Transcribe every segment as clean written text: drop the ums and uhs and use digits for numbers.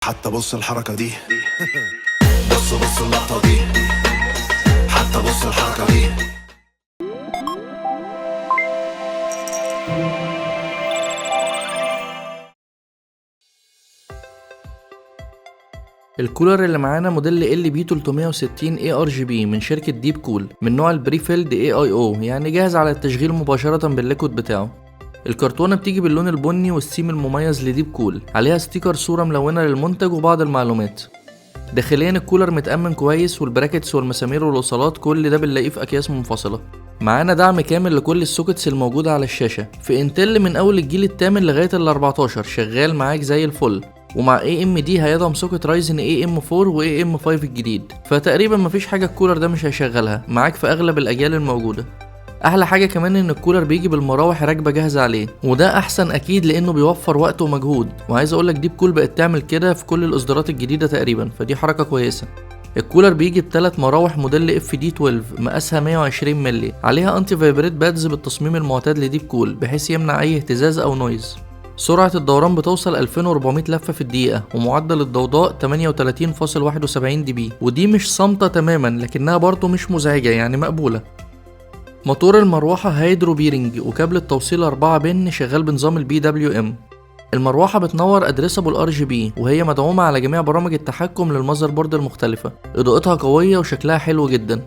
حتى بص الحركة دي، بص بص اللقطة دي، حتى بص الحركة دي. الكولر اللي معانا موديل LB 360 ARGB من شركة DeepCool، من نوع ال pre-filled AIO، يعني جاهز على التشغيل مباشرة بال liquid بتاعه. الكرتونة بتيجي باللون البني والسيم المميز ل DeepCool، عليها sticker صورة ملونة للمنتج وبعض المعلومات. داخليا الكولر متأمن كويس، وال brackets والمسامير والوصلات كل ده بنلاقيه في أكياس منفصلة. معانا دعم كامل لكل ال sockets الموجودة على الشاشة، في Intel من أول الجيل الثامن لغاية ال14 شغال معاك زي الفل، ومع AMD هيدعم socket Ryzen AM4 و AM5 الجديد، فتقريبا مفيش حاجة الكولر ده مش هيشغلها معاك في أغلب الأجيال الموجودة. أحلى حاجة كمان إن الكولر بيجي بالمراوح راكبة جاهزة عليه، وده أحسن أكيد لأنه بيوفر وقت ومجهود. وعايز أقولك DeepCool بقت تعمل كده في كل الإصدارات الجديدة تقريبا، فدي حركة كويسة. الكولر بيجي بثلاث مراوح موديل FD 12 مقاسها 120 مللي، عليها anti vibrate pads بالتصميم المعتاد ل DeepCool بحيث يمنع أي اهتزاز أو noise. سرعة الدوران بتوصل 2400 لفة في الدقيقة، ومعدل الضوضاء 38.71 dB، ودي مش صامتة تماما لكنها برضو مش مزعجة، يعني مقبولة. موتور المروحة hydro bearing، وكابل التوصيل 4 pin شغال بنظام ال PWM. المروحة بتنور addressable RGB، وهي مدعومة على جميع برامج التحكم لل motherboard المختلفة. اضاءتها قوية وشكلها حلو جدا.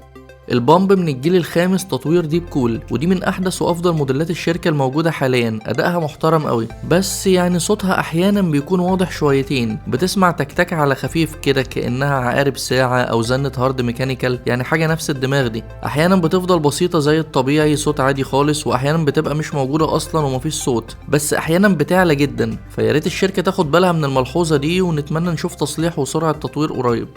ال pump من الجيل الخامس تطوير DeepCool، ودي من احدث وافضل موديلات الشركة الموجودة حاليا. ادائها محترم قوي، بس يعني صوتها احيانا بيكون واضح شويتين، بتسمع تكتكة على خفيف كده كانها عقارب ساعة او زنة hard mechanical، يعني حاجة نفس الدماغ دي. احيانا بتفضل بسيطة زي الطبيعي، صوت عادي خالص، واحيانا بتبقى مش موجودة اصلا ومفيش صوت، بس احيانا بتعلى جدا. فياريت الشركة تاخد بالها من الملحوظة دي، ونتمنى نشوف تصليح وسرعة تطوير قريب.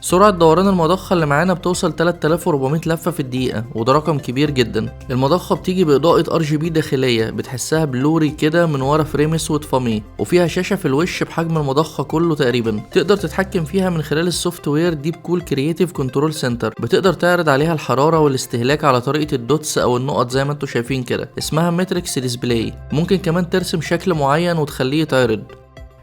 سرعة دوران المضخة اللي معانا بتوصل 3400 لفة في الدقيقة، وده رقم كبير جدا. المضخة بتيجي بإضاءة RGB داخلية بتحسها blurry كده من ورا frame اسود فاميه، وفيها شاشة في الوش بحجم المضخة كله تقريبا، تقدر تتحكم فيها من خلال ال software DeepCool Creative Control Center. بتقدر تعرض عليها الحرارة والاستهلاك على طريقة ال dots او النقط زي ما انتوا شايفين كده، اسمها matrix display. ممكن كمان ترسم شكل معين وتخليه يتعرض.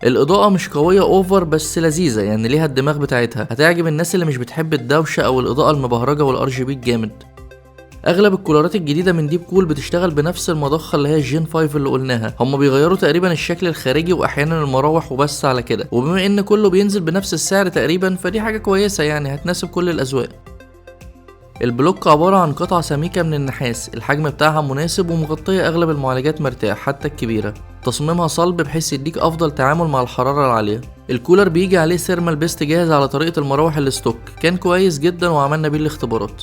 الإضاءة مش قوية over بس لذيذة، يعني ليها الدماغ بتاعتها، هتعجب الناس اللي مش بتحب الدوشة أو الإضاءة المبهرجة وال RGB الجامد. أغلب الكولرات الجديدة من DeepCool بتشتغل بنفس المضخة اللي هي ال Gen 5 اللي قلناها، هما بيغيروا تقريبا الشكل الخارجي وأحيانا المراوح وبس على كده. وبما إن كله بينزل بنفس السعر تقريبا فدي حاجة كويسة، يعني هتناسب كل الأذواق. ال block عبارة عن قطعة سميكة من النحاس، الحجم بتاعها مناسب ومغطية أغلب المعالجات مرتاح حتى الكبيرة. تصميمها صلب بحيث يديك أفضل تعامل مع الحرارة العالية. الكولر بيجي عليه thermal paste جاهز على طريقة المراوح ال stock، كان كويس جدا وعملنا بيه الاختبارات.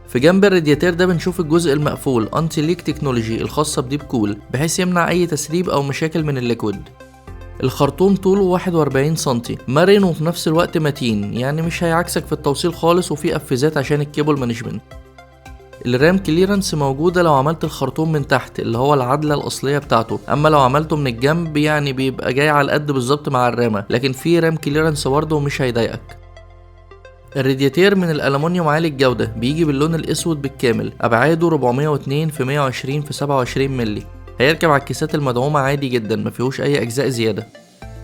في جنب الرادياتير ده بنشوف الجزء المقفول anti leak technology الخاصة ب DeepCool بحيث يمنع أي تسريب أو مشاكل من ال liquid. الخرطوم طوله 41 سنتي، مرن وفي نفس الوقت متين، يعني مش هيعكسك في التوصيل خالص، وفي قفازات عشان ال cable management. ال RAM clearance موجودة لو عملت الخرطوم من تحت اللي هو العدلة الأصلية بتاعته، أما لو عملته من الجنب يعني بيبقى جاي على القد بالظبط مع الرامة، لكن في RAM clearance برضه ومش هيضايقك. الرادياتير من الألمنيوم عالي الجودة، بيجي باللون الأسود بالكامل، أبعاده 402 في 120 في 27 ملي، هيركب على الكيسات المدعومة عادي جدا، مفيهوش أي أجزاء زيادة.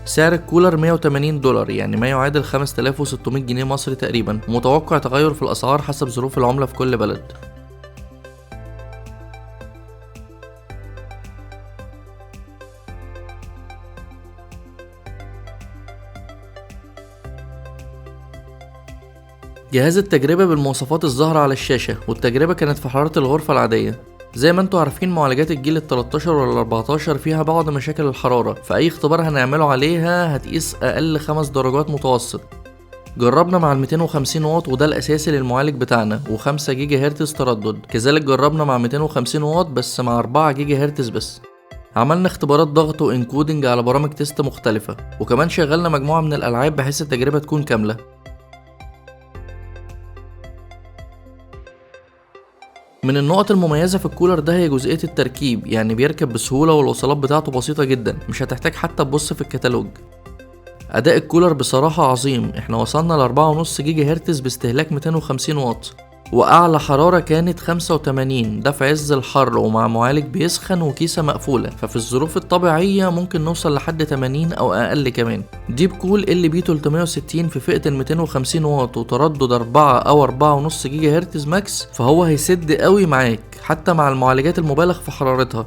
سعر الكولر $180، يعني ما يعادل 5600 جنيه مصري تقريبا، ومتوقع تغير في الأسعار حسب ظروف العملة في كل بلد. جهاز التجربة بالمواصفات الظاهرة على الشاشة، والتجربة كانت في حرارة الغرفة العادية. زي ما انتوا عارفين معالجات الجيل التلتاشر والاربعتاشر فيها بعض مشاكل الحرارة، فأي اختبار هنعمله عليها هتقيس أقل 5 درجات متوسط. جربنا مع الميتين وخمسين واط وده الأساسي للمعالج بتاعنا، و5 جيجا هرتز تردد. كذلك جربنا مع 250 واط بس مع 4 جيجا هرتز بس. عملنا اختبارات ضغط و encoding على برامج test مختلفة، وكمان شغلنا مجموعة من الألعاب بحيث التجربة تكون كاملة. من النقط المميزة في الكولر ده هي جزئية التركيب، يعني بيركب بسهولة والوصلات بتاعته بسيطة جدا، مش هتحتاج حتى تبص في الكتالوج. أداء الكولر بصراحة عظيم، احنا وصلنا لأربعة ونص جيجا هرتز باستهلاك 250 واط. واعلى حرارة كانت 85، ده في عز الحر ومع معالج بيسخن وكيسة مقفولة، ففي الظروف الطبيعية ممكن نوصل لحد 80 او اقل كمان. DeepCool LP 360 في فئة ال 250 واط وتردد 4 او 4.5 جيجا هرتز max، فهو هيسد قوي معاك حتى مع المعالجات المبالغ في حرارتها.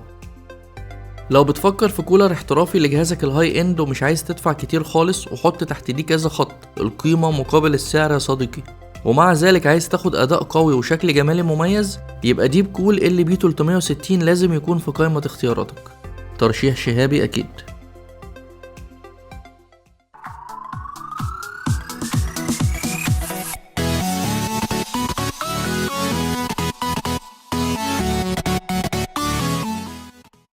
لو بتفكر في كولر احترافي لجهازك ال high end ومش عايز تدفع كتير خالص، وحط تحت دي كذا خط، القيمة مقابل السعر يا صديقي، ومع ذلك عايز تاخد اداء قوي وشكل جمالي مميز، يبقى DeepCool LP 360 لازم يكون في قائمة اختياراتك. ترشيح شهابي اكيد.